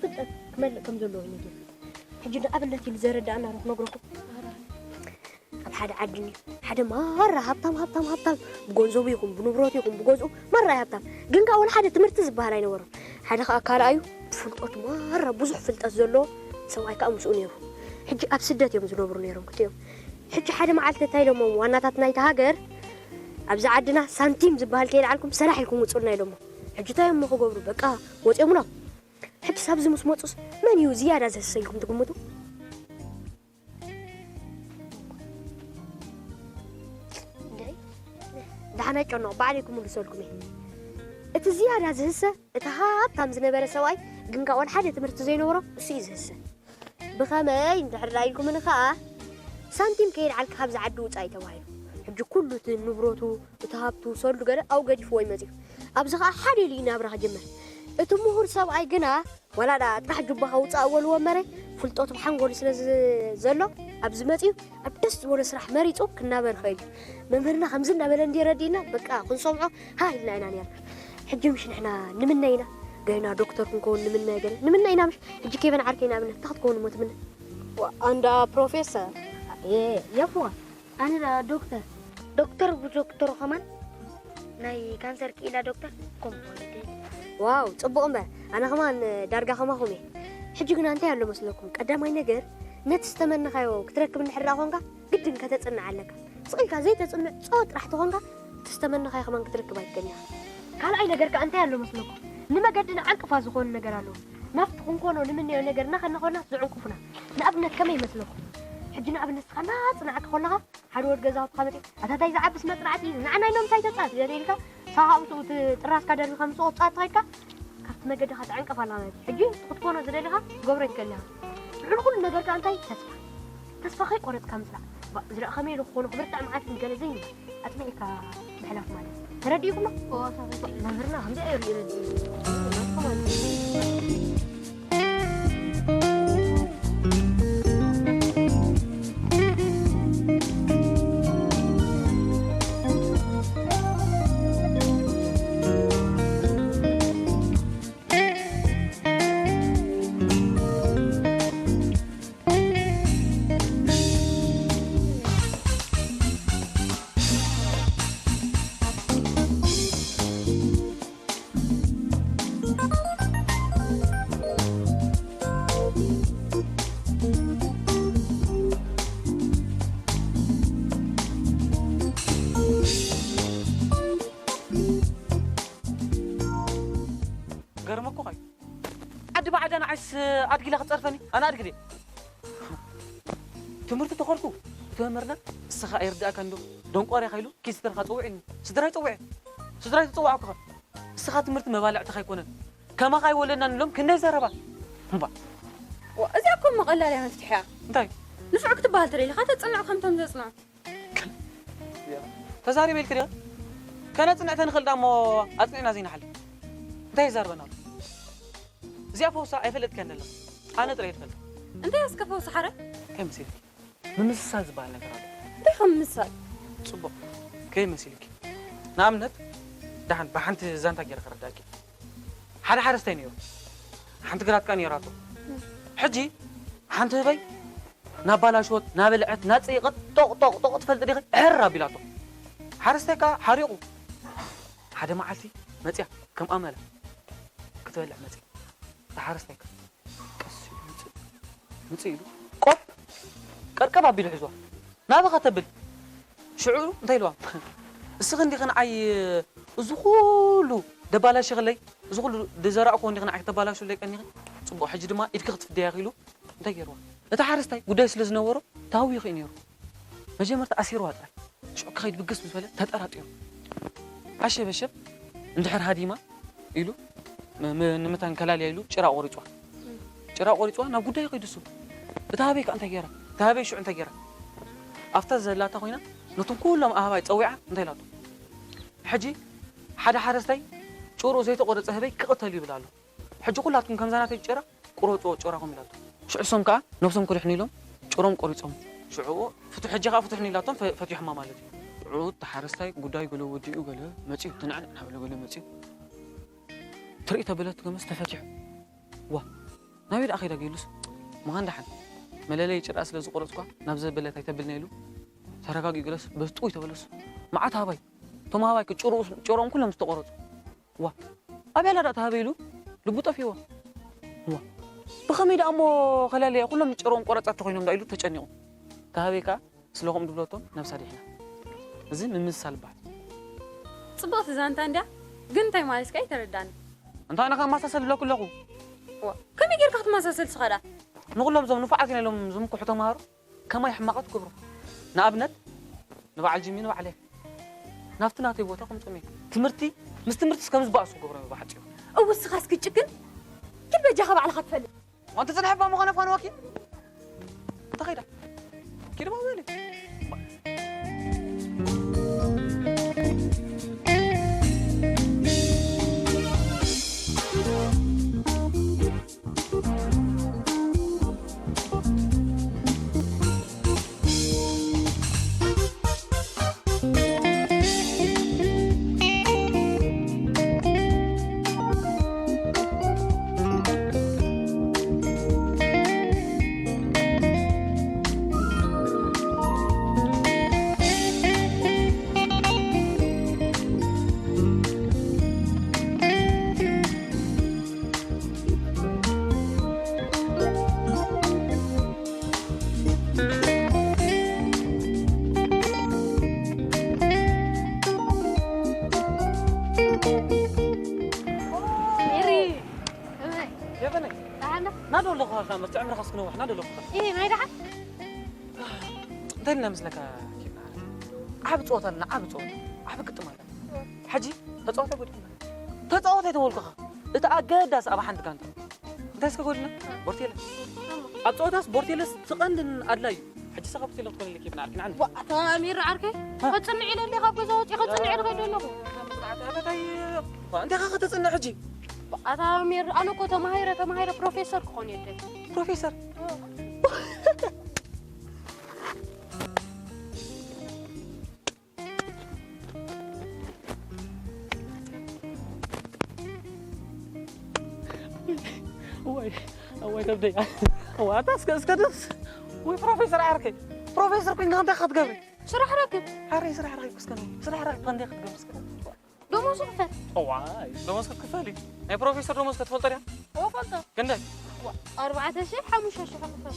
ፍልጠት ክመልእ ከም ዘለዎ እዩ ነጊሩ። ሕጂ ንኣብነት ኢሉ ዘረዳእና ዶ ክነግረኩም? ኣብ ሓደ ዓዲ እኒኦ ሓደ ማራ ሃብታም፣ ሃብታም፣ ሃብታም፣ ብገንዘቡ ይኹን ብንብረቱ ይኹን ብገዝኡ ማራ እዩ ሃብታም። ግን ከኣ ወላ ሓደ ትምህርቲ ዝበሃል ኣይነበሮን። ሓደ ከኣ ካልኣዩ ፍልጠቱ ማራ ብዙሕ ፍልጠት ዘለዎ ሰብኣይ ከኣ ምስኡ ነይሩ። ሕጂ ኣብ ስደት እዮም ዝነብሩ ነይሮም ክልቲኦም። ሕጂ ሓደ መዓልቲ እንታይ ኢሎሞም ዋናታት ናይቲ ሃገር፣ ኣብዚ ዓድና ሳንቲም ዝበሃል ከየልዓልኩም ሰራሕ ኢልኩም ውጹልና ኢሎሞም። ሕጂ እንታይ እዮም ክገብሩ? በቃ ወጺኦምሎም። ሕጂ ሳብዚ ምስ መጹስ መን እዩ ዝያዳ ዘሰሰ ኢልኩም ትግምቱ? ደሓን ኣይጨነቑ፣ ባዕለይ ክምልሰልኩም እየ። እቲ ዝያዳ ዝህሰ እቲ ሃብታም ዝነበረ ሰብኣይ ግን ካብ ወላ ሓደ ትምህርቲ ዘይነበሮ እሱ እዩ ዝህሰ። ብኸመይ እንድሕር ኢልኩምኒ ኸኣ ሳንቲም ከየልዓልካ ካብዚ ዓዲ ውጻእ እዩ ተባሂሉ። ሕጂ ኩሉ እቲ ንብረቱ እቲ ሃብቱ ሰልዱ ገለ ኣብኡ ገዲፍዎ እዩ መጺኡ። ኣብዚ ኸኣ ሓደ ኢሉ እዩ ናብራ ክጅምር። እቲ ምሁር ሰብኣይ ግና ዋላ ደኣ ጥራሕ ጁባኻ ውጻእ በልዎ እምበረ ፍልጠቱ ብሓንጎሉ ስለ ዝ- ዘሎ ኣብዚ መጺኡ ኣብ ደስ ዝበሎ ስራሕ መሪጹ ክናበር ይኽእል እዩ። መምህርና ከምዚ እናበለ እንድዩ ረዲእና በቃ ክንሰምዖ ሃህ ኢልና ኢና ነይርና። ሕጂ ምሽ ንሕና ንምነ ኢና ገና ዶክተር ክንከውን ንምነ ገለ ንምነ ኢና ምሽ ሕጂ ኬቨን ዓርከይ ንኣብነት እንታይ ክትከውን እሞ ትምነ? ኣንዳ ፕሮፌሰር የፍዋ ኣነ ደኣ ዶክተር ዶክተር ብዶክተር ኸማን ናይ ካንሰር ክኢላ ዶክተር ኮምፖሊቴ ዋው ጽቡቕ እምበር ኣነ ኸማን ዳርጋ ኸማኹም እየ። ሕጂ ግና እንታይ ኣሎ መስለኩም ቀዳማይ ነገር ነቲ ዝተመነኻዮ ክትረክብ እንድሕር ደኣ ኾንካ ግድን ከተጽንዕ ኣለካ። ስቕ ኢልካ ዘይተጽንዕ ጸወት ጥራሕ ተኾንካ እቲ ዝተመነኻዮ ኸማን ክትረክብ ኣይትክእልን ኢኻ። ካልኣይ ነገር ከኣ እንታይ ኣሎ መስለኩም ንመገድና ዕንቅፋት ዝኾኑ ነገር ኣለዉ። ናብቲ ክንኮኖ ንምነዮ ነገር እናኸድና ኾና ዝዕንቅፉና። ንኣብነት ከመይ ይመስለኩም? ሕጂ ንኣብነት ንስኻ እናጽናዕካ ከለኻ ሓደ ወድ ገዛውትኻ መጺኡ ኣታ ታይ ዝዓብስ መጽናዕቲ ንዓና ኢሎም እንታይ ተጻት ገለ ኢልካ ሳኻ ኣብኡ እቲ ጥራስካ ደርቢኻ ምስኡ ክትጻወት ተኸድካ ካብቲ መገዲ ክትዕንቅፍ ኣላ ማለት እዩ። ሕጂ እቲ ክትኮኖ ዝደሊኻ ክትገብሮ ይትክእል ኢኻ። ልዕሊ ኩሉ ነገር ከኣ እንታይ ተስፋ ተስፋ ከይቆረጽካ ምስራዕ። እባ እዚ ደኣ ከመይ ኢሉ ክኾኑ ክብርታዕ መዓልቲ ገለ ዘይንብል ኣጽኒዕካ ምሕላፍ ማለት እዩ። ተረዲእኩሞ? መምህርና ከምዚ ኣየርእዩ ነቲ ገርመኩኻ እዩ። ዓዲ ብዓዳ ንዓይስ ኣድጊ ኢላ ክትጸርፈኒ? ኣነ ኣድጊ ድየ? ትምህርቲ ተኸልኩ። እቲ መምህርና እስኻ ኣይርድኣካን ዶ? ደንቆር ኢኻ ኢሉ ኪስ ስድራኻ ጸውዒኒ። ስድራይ ጸዊዐ። ስድራይ ተጸዋዕኩኻ። እስኻ ትምህርቲ መባልዕትኻ ኣይኮነን። ከማኻ ኣይወለድናን ኢሎም ክንደይ ዘረባ። እምባ። ዋ፣ እዚኣ እኮ እሞ ቀላል እያ መፍትሒኣ። እንታይ? ንፉዕ ክትበሃል ተደሊኻ ተጽንዕ ከምቶም ዘጽንዑ። ተዛሪበ ኢልክ ዲኻ? ከነጽንዕ ተንኽእል ዳሞ ኣጽኒዕና ዘይንሓልፍ። እንታይ ይዛርበና ኣሎ? እዚኣ ፈውሳ ኣይፈለጥክያን ዘለኻ። ኣነ ጥራይ እየ ዝፈልጣ። እንታይ እስከ ፈውሲ ሓረ? ከይመሲልኪ። ምምስሳል ዝበሃል ነገር ኣሎ። እንታይ ከም ምምስሳል? ጽቡቕ። ከይመሲልኪ። ንኣብነት፣ ደሓን ብሓንቲ ዛንታ ገይረ ከረዳእኪ። ሓደ ሓረስታይ ነይሩ። ሓንቲ ግራት ከኣ ነይራቶ። ሕጂ ሓንቲ ህበይ ናባላሸወት፣ ናበልዐት፣ ናጸየቐት፣ ጦቕ፣ ጦቕ፣ ጦቕ ትፈልጢ ዲኺ? ዕር ኣቢላቶ። ሓረስታይ ከኣ ሓሪቑ። ሓደ መዓልቲ መጽያ፣ ከም ኣመላ ክትበልዕ መጽያ። እታ ሓረስታይ ከኣ ቀስ ኢሉ ምጽእ፣ ምጽእ ኢሉ፣ ቆብ፣ ቀርቀብ ኣቢሉ ሒዝዋ። ናበኻ ተብል? ሽዑ እንታይ ኢልዋ? እስኺ እንዲኺ ንዓይ እዚ ኩሉ ደባላሽኽለይ፣ እዚ ኩሉ ዝዘራእክዎ እንዲኺ ንዓይ ከተባላሽለይ ቀኒኺ? ጽቡቕ፣ ሕጂ ድማ ኢድኪ ክትፍደያ ኢኺ ኢሉ እንታይ ገይርዋ? እቲ ሓረስታይ ጉዳይ ስለ ዝነበሮ ተሃዊኹ እዩ ነይሩ። መጀመርታ ኣሲርዋ ጥራይ። ሽዑ ክኸይድ ብግስ ምስ በለ ተጠራጢሩ። ኣሸበሸብ እንድሕር ሃዲማ ኢሉ ም-፣ ም-፣ ንምታን ከላልያ ኢሉ ጭራ ቆሪጽዋ። ጭራ ቆሪጽዋ ናብ ጉዳዩ ከይዱ እሱ። እታ ህበይ ከ እንታይ ገይራ? እታ ህበይ ሽዑ እንታይ ገይራ? ኣብታ ዘላታ ኮይና ነቶም ኩሎም ኣህባይ ጸዊዓ እንታይ ኢላቶ? ሕጂ ሓደ ሓረስታይ ጭርኡ ዘይተቆረጸ ህበይ ክቕተል ይብል ኣሎ። ሕጂ ኩላትኩም ከምዛ ናተይ ጭራ ቁረጽዎ ጭራኹም ኢላቶ። ሽዑ እሶም ከኣ ነብሶም ክድሕኑ ኢሎም ጭሮም ቆሪጾም። ሽዑ ፍትሑ ሕጂ ከኣ ፍትሑኒ ኢላቶም ፈ-፣ ፈቲሖማ ማለት እዩ። ሽዑ እቲ ሓረስታይ ጉዳይ ገለ ወዲኡ ገለ መጺኡ፣ ትንዕንዕ እናበለ ገለ መጺኡ። ትርኢት ኣበለት ገመስ ተፈቲሑ። ዋ፣ ናበይ ደኣ ከይዳ ገይሉስ? መኻን ደሓን። መለለይ ጭራ ስለ ዝቆረጽኳ ናብ ዘበለት ኣይተብልኒ ኢሉ። ተረጋጊኡ ገለስ በስጡ ይተበለስ። መዓት ሃባይ። እቶም ሃባይ ክጭርኡ ጭሮም ኩሎም ዝተቆረጹ። ዋ። ኣበይ ኣላ ደኣ ተሃበ ኢሉ ልቡ ጠፊእዎ። ዋ። ብኸመይ ደኣ እሞ ከላለየ ኩሎም ጭሮም ቆረጻት ተኾይኖም ደኣ ኢሉ ተጨኒቑ። ተሃበይ ከኣ ስለኹም ድብለቶም ነብሳ ዲሕና። እዚ ምምስሳል ይበሃል። ጽብቕቲ ዛንታ እንድያ፣ ግን እንታይ ማለትካ ኣይተረዳኒ። እንታይ ኣነ ከማሳሰል ብለኩ ኣለኹ። ዋ፣ ከመይ ጌርካ ክትመሳሰል ትኸዳ? ንኹሎም እዞም ንፉዓት ኢና ኢሎም ዝምክሑ ተምሃሮ ከማይ ሕማቓት ትገብሮም። ንኣብነት፣ ንበዓል ጂሚ ንበዓል ኤፍ። ናብቲ ናተይ ቦታ ከምጽኦም እየ። ትምህርቲ፣ ምስ ትምህርትስ ከም ዝበኣሱ ክገብሮም እየ ብሓጺሩ። እውይ፣ እስኻስ ክትጭክን? ኪድ በጃኻ ባዕልኻ ትፈልጥ። ኣንተ ጽንሐባ ምዃነ ፋንዋኪ። እንተ ኸይዳ? ኪድ ባበለ። ሜሪ፣ እመይ፣ የበነይ፣ ደሓን ዶ? ናዶ ኣለኹ ኸዓ፣ መርትዕ ዕምርኻስ ክነውሕ፣ ናዶ ኣለኹ ኸዓ። እይ፣ ናይ ደሓን? እንታይ ኢልና መስለካ ኬድና? ዓቢ ጸወታ ኣለና፣ ዓቢ ጸወታ፣ ዓቢ ግጥም ኣለና። ሕጂ ተጻወታይ ጎዲልና። ተጻወታይ ተበልኩኻ። እቲ ኣገዳሲ ኣብ ሓንቲ ጋንታ። እንታይ እስከ ጎዲልና? ቦርቴለ። ኣብ ጸወታስ ቦርቴለስ ትቐንድን ኣድላይ እዩ። ሕጂ ሰኻ ቦርቴለ ክትኮን ኢለ ኬድና ዓርኪ ንዓኒ። ዋ፣ ኣታ ኣሚር ዓርከይ፣ ሃ? ከጽንዕ ኢለ እንደ ካብ ገዛ ወጺኤ ከጽንዕ ኢለ ከይደ ኣለኹ። እንታይ ኢኻ ከተጽንዕ ሕጂ? ኣታ ኣሚር፣ ኣነ እኮ ተማሂረ፣ ተማሂረ ፕሮፌሰር ክኾን እየ ደልየ። ፕሮፌሰር? እዋይ፣ እዋይ ከብደይ። እዋ፣ ኣታ እስከ፣ እስከ ደስ። ወይ ፕሮፌሰር ዓርከይ። ፕሮፌሰር ኮይንካ እንታይ ክትገብሪ? ስራሕ ረክብ። ዓርከይ ስራሕ ረኪብኩ እስከ ነው። ስራሕ ረኪብካ እንታይ ክትገብሪ እስከ? ደሞዝ ክፈል። እዋይ፣ ደሞዝ ክትክፈሊ? ናይ ፕሮፌሰር ደሞዝ ክትፈልጦ ድያ? እዎ፣ ፈልጦ። ክንደይ? ዋ፣ ኣርባዕተ ሽሕ፣ ሓሙሽተ ሽሕ ክፈል።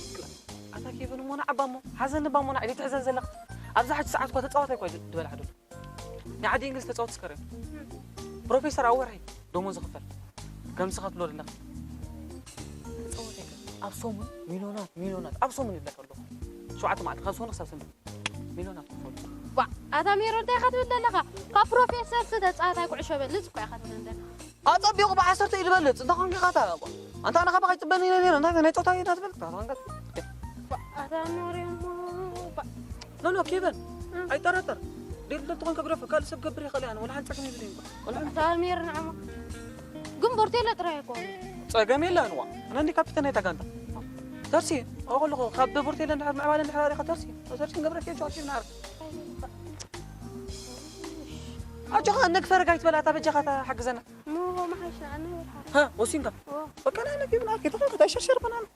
ኣታ ኬቨን እሞ ንዓባ እሞ፣ ሓዘኒ ባ እሞ ንዓይ ትሕዘን ዘለኻ። ኣብዛ ሕጂ ሰዓት እኳ ተጻዋታይ እኳ እዩ ዝበላሕ ዘሎ። ናይ ዓዲ እንግሊዝ ተጻወቲ ስከር እዮም። ፕሮፌሰር ኣብ ወርሒ ደሞዝ ይኽፈል። ከምዚ ክትብሎ ዘለኻ። ተጻወቲ ኣይኮነን። ኣብ ሰሙን ሚልዮናት፣ ሚልዮናት፣ ኣብ ሰሙን ይብለካ ኣለኹ። ሸውዓተ መዓልቲ፣ ካብ ሰሙን ክሳብ ሰንበት ሚልዮናት ክፈሉ። ዋ፣ ኣታ ሜሮ እንታይ ኢኻ ትብል ዘለኻ? ካብ ፕሮፌሰር ሲ ተጻዋታይ ኩዕሾ በልጽ እኮ ኢኻ ትብል ዘለኻ። ኣጸቢቑ ብዓሰርተ እዩ ዝበልጽ። እንታይ ኾንካ ኢኻ እታ? ኣንታ ኣነ ካባኻ ይጽበኒ ኢለ ነይረ። እንታይ ናይ ጾታ እዩ ትብል? እንታይ ኾንካ? ዋ፣ ኣታ ሜሮ እሞ፣ ባ- ኖ፣ ኖ፣ ኬቨን፣ እም። ኣይጠራጠር። ዴል ዴል ተኾንካ ግረፎ፣ ካልእ ሰብ ገብር ይኽእል እያ፣ ወላ ሓንቲ ጸገም የብለይን እኮ። ወላ ሓንቲ ኣታ ሜሮ ንዓማ። ግን ቦርቴለ ጥራይ ኣይኮነን። ጸገም የለን፣ ዋ። ኣነ እንዲ ካፒተን ናይታ ጋንታ። ተርሲ፣ ኣብኡ ከለኹ፣ ካብ ቦርቴለ እንድሕር ምዕባለ እንድሕር ኣሪኻ ተርሲ። ተርሲ ንገብረኪ እዮ፣ ጆርጅ ይብናር። ኣጆኻ፣ ነግፈረግ ኣይትበል፣ ኣታ በጃኻ፣ ኣታ ሓግዘና። እሞ፣ መሓሻ፣ ኣነ ወድሓ። ሃ፣ ወሲንካ? እዎ። በቃ፣ ናይ ነግ ይብናር፣ ኬተኾንካ፣ እንታይ ሸርሸር በናና።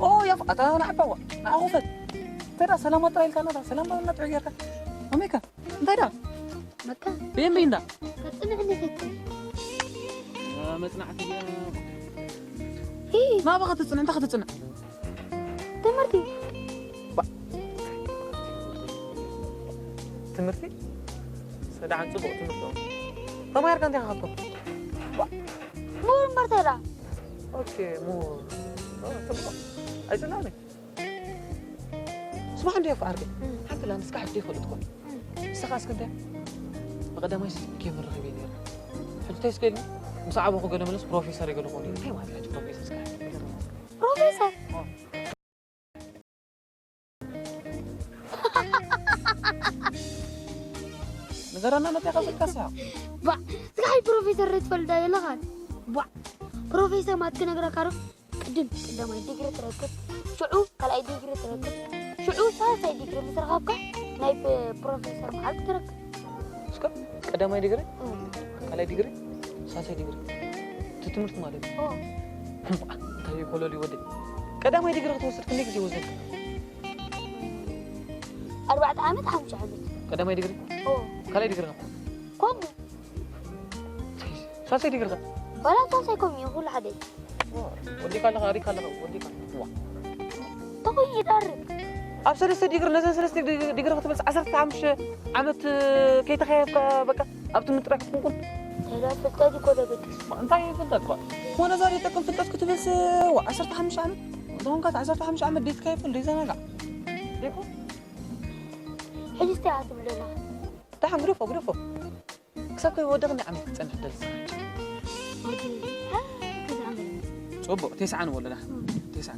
ኦ፣ ያፍ-፣ ኣታ ንዓባዋ፣ ንዓኹፈት። ተዳ ሰላም ጥራይ ኢልካ፣ ናታ ሰላም በለና ጥዑይ ጌርካ። ከመይካ? እንታይ ደኣ? በቃ። በየን በይን ደኣ? ከጽንዕ እንዴ ከጽንዕ? ያ መጽናዕቲ እያ። ሂ። ናበይ ከተጽንዕ? እንታይ ከተጽንዕ? ትምህርቲ። ባ-፣ ትምህርቲ? ሰዳዕን ጽቡቕ ትምህርቲ እኮ። ተማሂርካ እንታይ ኢኻ ካብቶም? ምሁር እምበር እንታይ ደኣ? ኦኬ፣ ምሁር። ኦ፣ ጽቡቕ። ኣይጽላእን። ስማዕ እንዶ የፍኣርገ። ሓንቲ ላንድስካ ሕቶ ይፈልጥ ኮን። ንስኻ እስኪ እንታይ? ብቐዳማይ ሲ ኬም ርኺበ ነይረ። ሕጂ እንታይ ስገል? ምስ ዓበኹ ገለ መለስ ፕሮፌሰር ይገለ ኮን። እንታይ ማለት ሕጂ ፕሮፌሰር እስካ? ፕሮፌሰር? ኦ። ንገረና ነታ ከፍልካ ሰሓቕ። ባ፣ ስጋይ ፕሮፌሰር ትፈልዳ የለኻን? ባ፣ ፕሮፌሰር ማለት ክነግረካ ዶ? ቅድም ቀዳማይ ዲግሪ ትረክብ፣ ሽዑ ካልኣይ ዲግሪ ትረክብ፣ ሽዑ ሳልሳይ ዲግሪ ምስ ረኸብካ ናይ ፕ-፣ ፕሮፌሰር መዓርግ ትረክብ። እስከ ቀዳማይ ዲግሪ፣ እም። ካልኣይ ዲግሪ፣ ሳልሳይ ዲግሪ። እቲ ትምህርቲ ማለት እዩ። ኦ። እንታይ እዩ ኮለል ይወደይ? ቀዳማይ ዲግሪ ክትወስድ ክንደይ ግዜ ወሰድካ? ኣርባዕተ ዓመት፣ ሓሙሽተ ዓመት። ቀዳማይ ዲግሪ? ኦ። ካልኣይ ዲግሪ ከ? ከምኡ። ሳልሳይ ዲግሪ ከ? ዋላ ሳልሳይ ከምኡ እዩ፣ ኩሉ ሓደ እዩ። ወዲካ ኣለኻ፣ ኣሪካ ኣለኻ፣ ወዲካ። ዋ። ተኾይኑ ይዳርግ። ኣብ ሰለስተ ዲግሪ፣ ነዘን ሰለስተ ዲግ-፣ ዲግሪ ክትብል ዓሰርተ ሓሙሽተ ዓመት ከይተኸየፍካ በቃ ኣብ ትምህርቲ ጥራይ ክትኩንኩን። ተላ ፍልጠት ይኮነ በቅስ። ማ-፣ እንታይ ፍልጠት እኳ? እኮ ነዛ ዘይጠቅም ፍልጠት ክትብልስ፣ ዋ፣ ዓሰርተ ሓሙሽተ ዓመት? ዝኾንካ ዓሰርተ ሓሙሽተ ዓመት ደይትከየፍ፣ ደይዘናጋዕ። ደይኮ? ሕጂ እንታይ እያ ትብል ዘለኻ? ደሓን ግደፎ፣ ግደፎ። ክሳብ ከይወደቕኒ ዓመት ክጸንሕ ደልስ። ሕጂ፣ አ፣ ክዛዕመል። ጽቡቕ፣ ቴስዓ ንበሎ ደሓን። እም። ቴስዓ።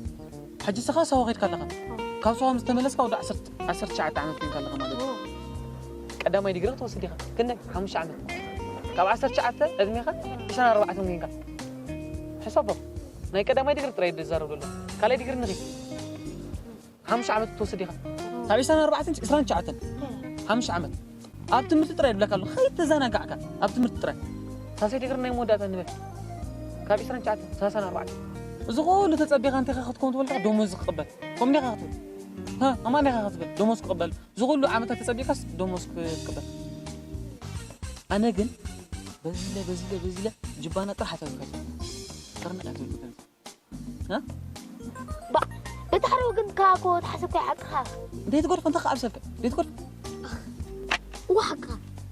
ሕጂ ስኻ ሳዋ ኸይድካ ኣለኻ። እም። ካብ ሳዋ ምስ ተመለስካ ወዲ ዓሰርተ፣ ዓሰርተ ትሽዓተ ዓመት ኮይንካ ኣለኻ ማለት እዩ። እም። ቀዳማይ ዲግሪ ክትወስድ ኢኻ። ክንደይ? ሓሙሽተ ዓመት። ካብ ዓሰርተ ትሽዓተ ዕድሜኻ ዕስራን ኣርባዕተን ኮይንካ። ሕሰቦ። ናይ ቀዳማይ ዲግሪ ጥራይ እየ ዝዛረብ ዘሎ። ካልኣይ ዲግሪ ንኺድ። ሓሙሽተ ዓመት ክትወስድ ኢኻ። ካብ ዕስራን ኣርባዕተን ዕስራን ትሽዓተን። ሓሙሽተ ዓመት። ኣብ ትምህርቲ ጥራይ ይብለካ ኣለኹ። ከይተዘናጋዕካ ኣብ ትምህርቲ ጥራይ። ሳልሳይ ዲግሪ ናይ መወዳእታ ንበል። ካብ ዕስራን ትሽዓተን፣ ሰላሳን ኣርባዕተን። እዚ ኩሉ ተጸቢኻ እንታይ ኢኻ ክትከውን ትበልካ? ደሞዝ ክቕበል። ከምኡ ዲኻ ክትብል? ሃ፣ ኣማን ዲኻ ክትብል? ደሞዝ ክቕበል። እዚ ኩሉ ዓመታት ተጸቢኻስ ደሞዝ ክትቅበል። ኣነ ግን በዚለ፣ በዚለ፣ በዚለ ጅባና ጥራሕ ኣታዊካ። ከርንዕ ኣትብል። እ? ባ፣ በቲ ሓደ ወገን ከኣ እኮ ተሓሰብካዮ ሓቅኻ። ዘይትገድፎ እንታይ ክኣብሰልካ? ዘይትገድፎ። እዋ ሓቅኻ።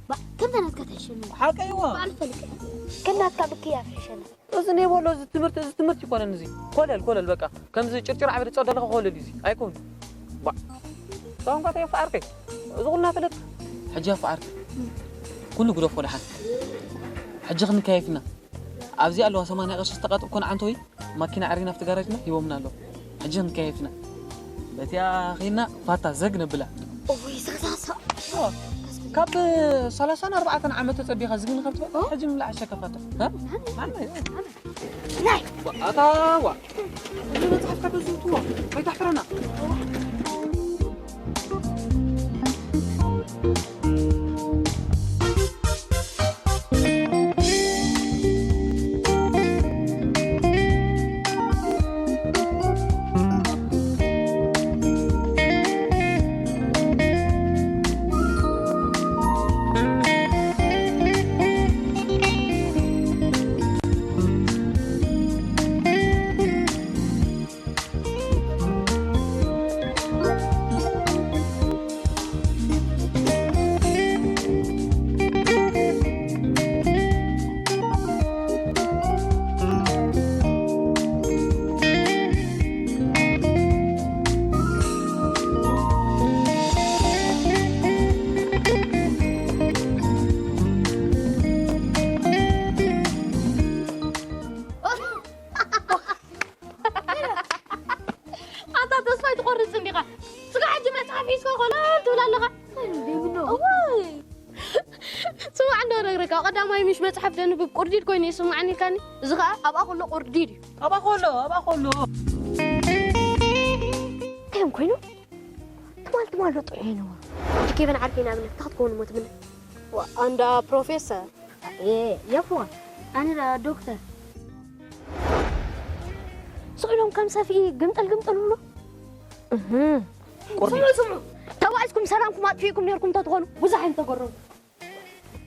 ባ፣ ከምዛ ናትካ ትሕሸኒ። ሓቀይ እዋ። በዓል ፈልጥ። ከም ናትካ ብክያ ትሕሸኒ። እዚ እኔ በሎ፣ እዚ ትምህርቲ፣ እዚ ትምህርቲ ይኮነን እዚ። ኮለል፣ ኮለል በቃ። ከምዚ ጭርጭር ዓበደ ጸው ዘለኻ ኮለል እዩ እዚ። ኣይኮን። ባ፣ ቋንቋ ተየፍኣርከይ። እዚ ኩልና ፈለጥ። ሕጂ ኣፍኣርከ። ኩሉ ግደፎ ደሓን። ሕጂ ክንከያይፍና። ኣብዚ ኣለዋ ሰማንያ ቅርሺ ዝተቐጥ እኮ ንዓንተ ወይ ማኪና ኣዕሪና ኣብቲ ጋራጅና ሂቦምና ኣለዉ። ሕጂ ክንከየፍና። በቲኣ ኺና ፋታ ዘግ ነብላ። እውይ፣ ስኽሳሳ። ኦ፣ ካብ ሰላሳን ኣርባዕተን ዓመት ተጸቢኻ ዝግኒ ካብ ትበልዕ፣ ኦ? ሕጂ ምብላዕ ኣሸካ ፋታ። ሃ? ናይ! ኣታ ዋ! እዚ መጽሓፍካ ተዝህትዎ፣ ከይተሕፍረና። ኣታ ተስፋ ኣይትቆርጽ እንዲኻ? ስጋ ሕጂ መጽሓፍ ሒዝካ ኮለል ትብል ኣለኻ። እዋይ! ስማዕ እንዶ ነግረካ፣ ቀዳማይ ምሽ መጽሓፍ ደንብብ ቁርዲድ ኮይኑ ይስማዕኒ ኢልካኒ። እዚ ኸኣ ኣብኣ ከሎ ቁርዲድ እዩ። ኣብኣ ከሎ፣ ኣብኣ ከሎ። እንታይ እዮም ኮይኑ? ትማል፣ ትማል ዶ ጥዑይ ነዋ። ሕጂ ኬቨን ዓርኪ ንኣብነት እንታይ ክትከውን እሞ ትምነ? ዋ፣ ኣንዳ ፕሮፌሰር። ኤ፣ የፍዋ። ኣነ ደኣ ዶክተር። ስቕ ኢሎም ከም ሰፍኢ ግምጥል ግምጥል ይብሉ። እህ። ቁርዲ። ስምዑ፣ ስምዑ። ተባኢስኩም ሰላምኩም ኣጥፊእኩም ነይርኩም እንተትኾኑ ብዙሕ ኣይምተገረምኩም።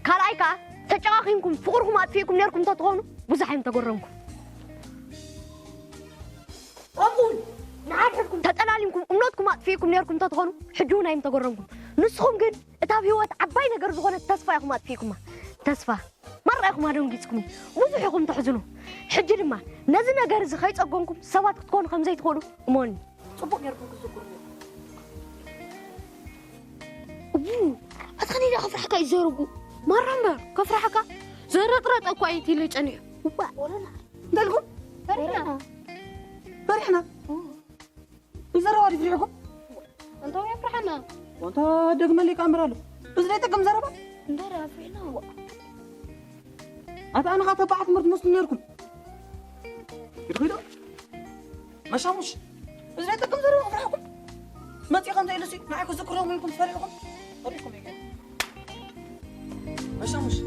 ካልኣይ ከኣ ተጨቓኺንኩም ፍቕርኩም ኣጥፊእኩም ነይርኩም እንተትኾኑ ብዙሕ ኣይምተገረምኩም። ከምኡውን ንሓድሕድኩም ተጠላሊምኩም እምነትኩም ኣጥፊእኩም ነይርኩም እንተትኾኑ ሕጂ እውን ኣይምተገረምኩም። ንስኹም ግን እታ ኣብ ህይወት ዓባይ ነገር ዝኾነት ተስፋ ኢኹም ኣጥፊእኩማ። ተስፋ። ጥራይ ኢኹም ኣደንጊጽኩምኒ። ብዙሕ ኢኹም ተሕዝኑ። ሕጂ ድማ ነዚ ነገር እዚ ከይጸገንኩም ሰባት ክትኮኑ ከም ዘይትኽእሉ እመኑኒ። ጽቡቕ ጌርኩም ክትዝክሩ። እቡ ኣትኸኒ ኢለ ከፍርሓካ እዩ ዘረጉ። ማራ እምበር ከፍርሓካ ዘረጥረጠ እኳ እዩ ኢለ ጸኒሑ። እዋ። እንታይ ኢልኩም? ፈሪሕና። ፈሪሕና? ብዘረባ ድዩ ፍሪሕኩም? እንታው የፍርሓና? ወንታ ደግመ ሊቃ እምበር ኣሎ። እዚ ዘይጠቅም ዘረባ? እንዳረ ኣፍሪሕና። ኣታ ኣነ ኻተባዕ ትምህርቲ መስሉ ነርኩም። ይድኺዶ? መሻሙሽ። እዚ ዘይጠቅም ዘረባ ፍርሕኩም። መጺ ከም ዘይልሲ ንዓይ ክዝክሮም ኢልኩም ፈሪሕኩም። ፈሪሕኩም ይገ። መሻሙሽ።